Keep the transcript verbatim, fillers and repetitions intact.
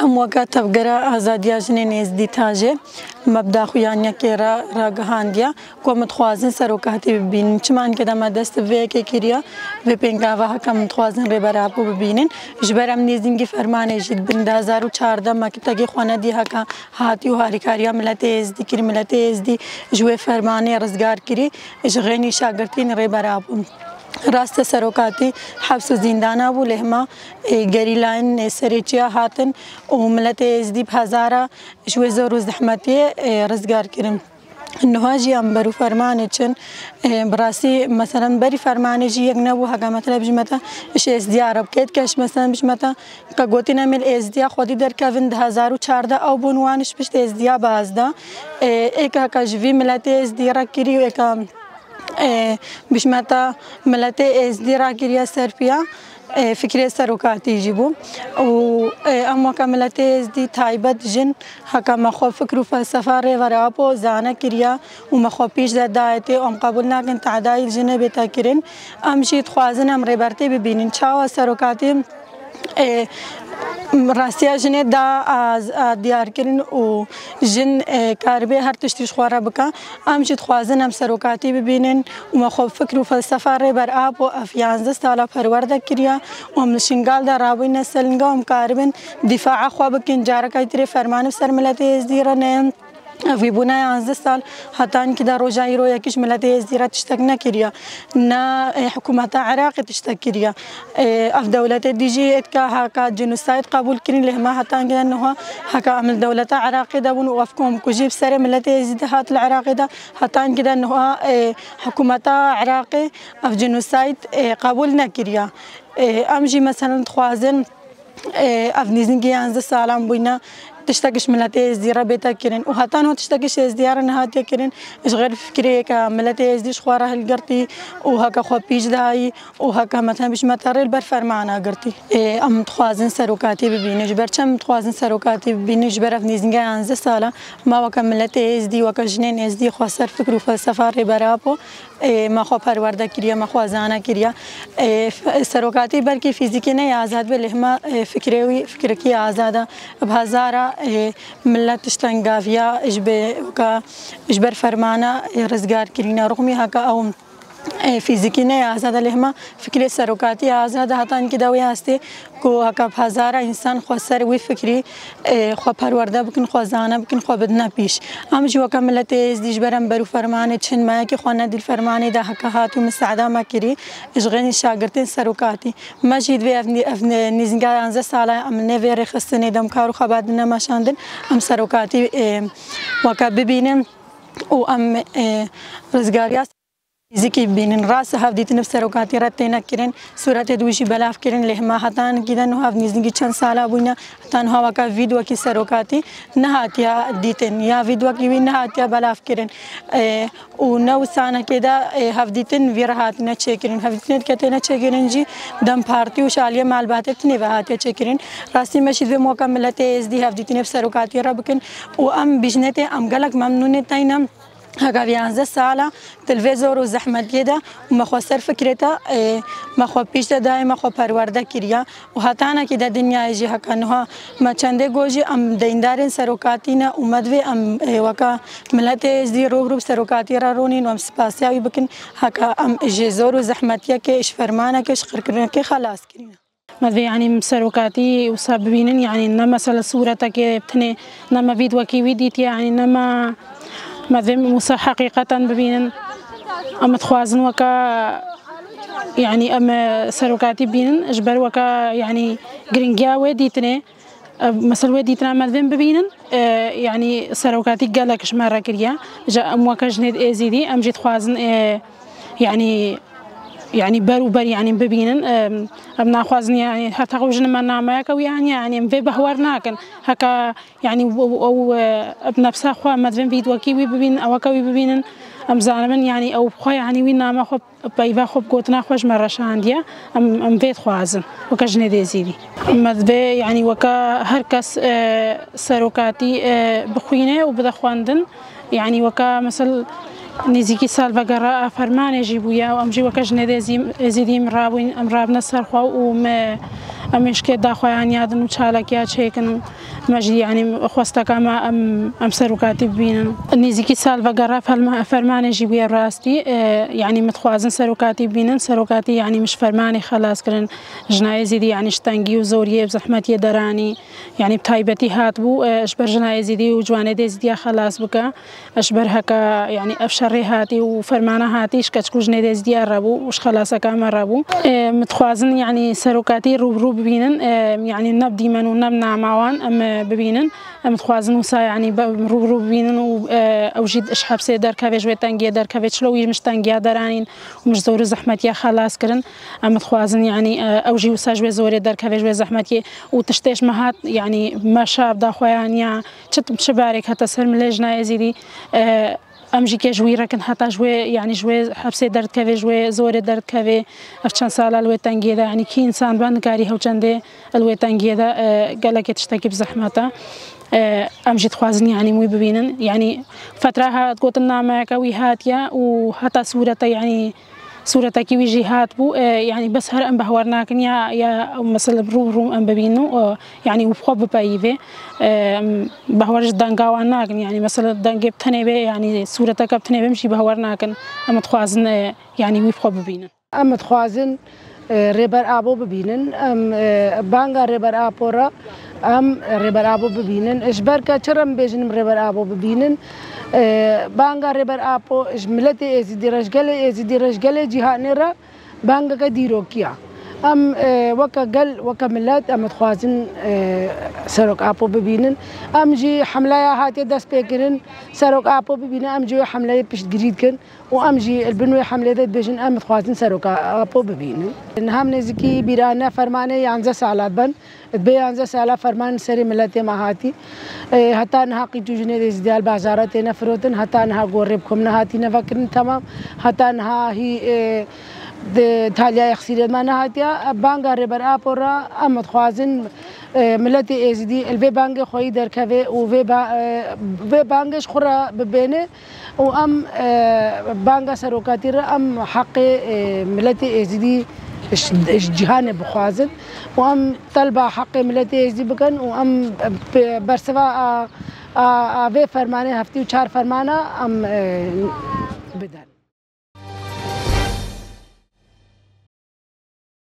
Em weke Tevgera Azadiya Jinên Êzdî, TAJê, mebda xwe ya yekê re ragihandiye ku em dixwazin serokatî bibînin. Çima hinke de me dest bi vê yekê kiriye, vê pêngava heke em dixwazin Rêber Apo bibînin. Ji ber em nêzîngî fermanê jî dibin. Di hezar û çardeh me kitekê xwe nedî heke hatî û harîkariya miletê Êzdî kir. Miletê Êzdî ji wê fermanê rizgar kirî, ji xênî şagirtîn Rêber Apo. Rast e, serokatî heps û zîndana bû, lê hema, e, gerîlayên, e, serê çiya hatin û miletê Êzdî bi hezara ji wê zor û zehmetiyê, e, rizgar kirin. Niha jî em ber û fermanê çin. E, bi rastî, meselen, berî fermanê jî yek nebû, heke, mesela, bijmete ji Êzdiya re bike, êdî ke ji, meselen, bijmete ke gotin em ê li Êzdiya xwedî derkevin, di hezar û çardeh ew bûn, wan ji pişt Êzdiya baz da. E, êka heke ji vî miletê Êzdî re kirî û êka, e, bijmeta miletê Êzdî rakiriye ser piya, e, fikrê serokatî jî bû. Û, e, em weke miletê Êzdî, taybet jin, heke me xwe fikr û felsefa Rêber Apo zane kiriye û me xwe pîş de dayê tê û em qebûl nakin tadayî li jinê bête kirin. Em jî dixwazin em rêbertî bibînin. Çawa serokatî, e, rastiya jinê da a, a diyarkirin û jin, e, karibê her tiştî ji xwe re bike. Em jî dixwazin em serokatî bibînin û me xwe bi fikr û felsefa Rêber Apo ev yanzdeh sala perwerde kiriye û em li Şingal de rabûyne ser linga û em karibin dîfaa xwe bikin. Careka yî tirê fermanê bi ser miletê Êzdî re neyin. Ev wî bûne yanzdeh sal, heta nikî de roja îro yekî ji miletê Êzdî re tiştek nekiriye. Ne, e, hikûmeta Iraqê tiştek kiriye. E, ev dewletê dî jî êdî ke heke cînosayd qebûl kirin, lê hema heta nikî de niha heke em li dewleta Iraqê de bûn û ev komkujî bi serê miletê Êzdî de hat li Iraqê de, heta nikî de niha, e, hikûmeta Iraqê ev cînosayd, e, qebûl nekiriye. E, em jî, meselen, dixwazin, e, ev nêzîngî yanzdeh salan bûyne, tiştek ji miletê Êzdî re bête kirin û heta niha tiştek ji Êzdiya re nehatiye kirin. Ji xêr fikrê yeke miletê Êzdî ji xwe re hilgirtî û heke xwe pîş dayî û heke, mesela, bijmete rê li ber fermana girtî. E, em dixwazin serokatî bibînin. Ji ber çi em dixwazin serokatî bibînin? Ji ber ev nêzînga yanzdeh sala me weke miletê Êzdî, weke jinên Êzdî xwe ser fikr û felsefa Rêber Apo, e, me xwe perwerde kiriye, me xwe zane kiriye. E, f-, serokatî belkî fîzîkî ne azad be, lê hema, e, fikrê wî fikrekî azad e. Bi hezara, e, milet tiştengaviya ji be-, weke ji ber fermana, e, rizgar kirîne. Rixmî heke ew, e, fîzîkî ne azad e, lê hema fikrê serokatî azad e. Heta nikî de wê astê ku heke bi hezara însan xwe ser wî fikrî, e, xwe perwerde bikin, xwe zane bikin, xwe bidine pîş. Em jî weke miletê Êzdî ji ber em ber û fermanê çin, me yekê xwe nedî li fermanê de heke hat û misaada me kirî, ji xênî şagirtên serokatî. Me jî divê ev nî-, ev nî-, nîzînga yanzdeh sala em nê vê rêxistinê de em kar û xebat dine meşandin, em serokatî, e, weke bibînin û em, e, rizgariya fîzîkî bibînin. Rast e, hevdîtin bi serokatî re têne kirin, sûretê di wî jî belav kirin, lê hema heta nikî de niha ev nîzîngî çend sala bûyne, heta niha weke vî di wekî serokatî nehatiye dîtin, ya vî di wekî wî nehatiye belav kirin. E, û ne wisanekê de, e, hevdîtin vî re hatine çêkirin. Hevdîtinê dike têne çêkirin jî DEM Partî û ji aliyê malbatê tinê ve hatiye çêkirin. Rastî me jî divê weke miletê Êzdî hevdîtinê bi serokatiyê re bikin û em bîjnetê em gelek memnûnê teyne. Heke vê yanzdeh sala di li vê zor û zehmetiyê de û me xwe ser fikrê te, e, me xwe pîş de dayê, me xwe perwerde kiriye û hetanekî de dinyayê jî heke niha me çendê got jî em deyndarên serokatî ne û me divê em, e, weke miletê Êzdî rû bi rû bi serokatî re rûnîn û em spasiya wî bikin heke em ji zor û zehmetiyekê, ji fermanekê, ji qirkirinekê xelas kirîne. Me divê, yanî, em serokatî wisa bibînin, yanî ne mesele sûretekê tenê, ne me vî di wekî wî dîtiye, yanî ne me, me divê em wisa heqîqeten bibînin. Em dixwazin weke, yanî em serokatî bibînin, ji ber weke, yanî, giringiya wê dîtinê, e, mesel wê dîtina me divê em bibînin, e, yanî serokatî gelek ji me re kiriye. Ji em weke jinê Êzîdî, em jî dixwazin, e, yanî, yanî ber û ber, yanî bibînin. Em, em naxwazin, yanî heta ku jin me nameyeke wî heniye, yanî em vê behwer nakin. Heke, yanî, ew, ew, ew, e, bi nefsa xwe me divên vî wekî wî bibînin, eweke wî bibînin. Em zanibin, yanî ew xwe, yanî wî name xwe, peyva xwe, bi gotina xwe ji me re şandiye. Em, em vê dixwazin, weke jinê Êzîdî. Me divê, yanî weke her kes, e, serokatî, e, bixwîne û bide xwendin. Yanî weke mesel nêzîkî salvegera fermanê jî bûye û em jî weke jinê Êzî-, Êzîdî em rabûyn, em rabine ser xwe û me, Em ê şikê daxuyaniyadin û çalakiya çêkin. Me jî, yanî, xwesteka me em, em serokatî bibînin. Nêzîkî sal vegere ferma-, fermanê jî bûye rastî. E, yanî, min dixwazin serokatî bibînin. Serokatî, yanî, min ji fermanê xelas kirin. Jina Êzîdî, yanî, ji tengî û zoriyê û zehmetiyê deranî. Yanî, bi taybetî hatibû, e, ji ber jina Êzîdî û ciwanê Êzîdiya xelas bike. Ji ber heke, yanî, ev şerê hatî û fermana hatî, ji keçik û jinê Êzîdiya re bû û ji xelaseka me re bû. E, min dixwazin, yanî, serokatî rû bi rû bibînin, e, yanî, ne bi dîmen û ne bi nama wan em, e, bibînin. Em dixwazin wisa, yanî, be-, rû bi rû bibînin û, e, ew jî ji hepsê derkeve, ji wê tengiyê derkeve, çilo wî min ji tengiya deranîn û min ji zor û zehmetiya xelas kirin. Em dixwazin, yanî, e, ew jî wisa ji wê zorê derkeve, ji wê zehmetiyê û tiştê ji me hat, yanî, me şav da xwe, yanî, ya çi, çi barêk hate ser milê jina Êzîdî, e, em jî kê ji wî re kin heta ji wê, yanî ji wê hepsê derdikeve, ji wê zorê derdikeve. Ev çend sala li wê tengiyê de, yanî kî însan be nikarî hewçendê li wê tengiyê de, e, gelekê tiştekî bi zehmet e. E, em jî dixwazin, yanî wî bibînin. Yanî fetra hat gotin nameyeke wî hatiye û heta sûrete, yanî sûretekî wî jî hatibû, e, yanî bes her em behwer nakin ya, ya mesela rû rû em bibînin û, e, yanî û bi xwe bipeyivê. E, em behwer ji denga wan nakin, yanî mesela dengê bi tenê bê, yanî sûreteke bi tenê bê em jî behwer nakin. Em dixwazin, e, yanî wî bi xwe bibînin. Em dixwazin, e, Rêber Apo bibînin. Em, e, banga Rêber Apo re Em Rêber Apo bibînin. Ji ber ke çi re em bêjin em Rêber Apo bibînin? E, banga Rêber Apo ji miletê Êzidî re, ji gelê Êzidî re, ji gelê cîhanê re bangeke dîrokî ye. Em, e, weke gel, weke milet em dixwazin, e, Serok Apo bibînin. Em jî hemleya hatiye dest pê kirin, Serok Apo bibînin, em jî wê hemleyê piştgirî dikin. Û em jî li bin wê hemlê de dibêjin, em dixwazin Seroka Apo bibînin. Niha em nêzîkî bîra ne fermanê yanzdeh sala dibin. Dibê yanzdeh sala ferman li serê miletê me hatî. E, heta niha qît û jinê Êzîdiya li bazara têne firotin, heta niha gorê bi kom nehatîne vekirin temam, heta niha hî, e, di taliya exsîrê me nehatiye. Banga Rêber Apo re em dixwazin, e, miletê Êzîdî li vê bangê xweyî derkeve û vê ba-, e, vê bangê ji xwe re bibêne. Û em, e, banga serokatî re em heqê, e, miletê Êzidî ji, ji cîhanê bixwazin û em telba heqê miletê Êzidî bikin û em, e, bersiva a, a, a vê fermanê heftê û çar fermana em, e, bidin.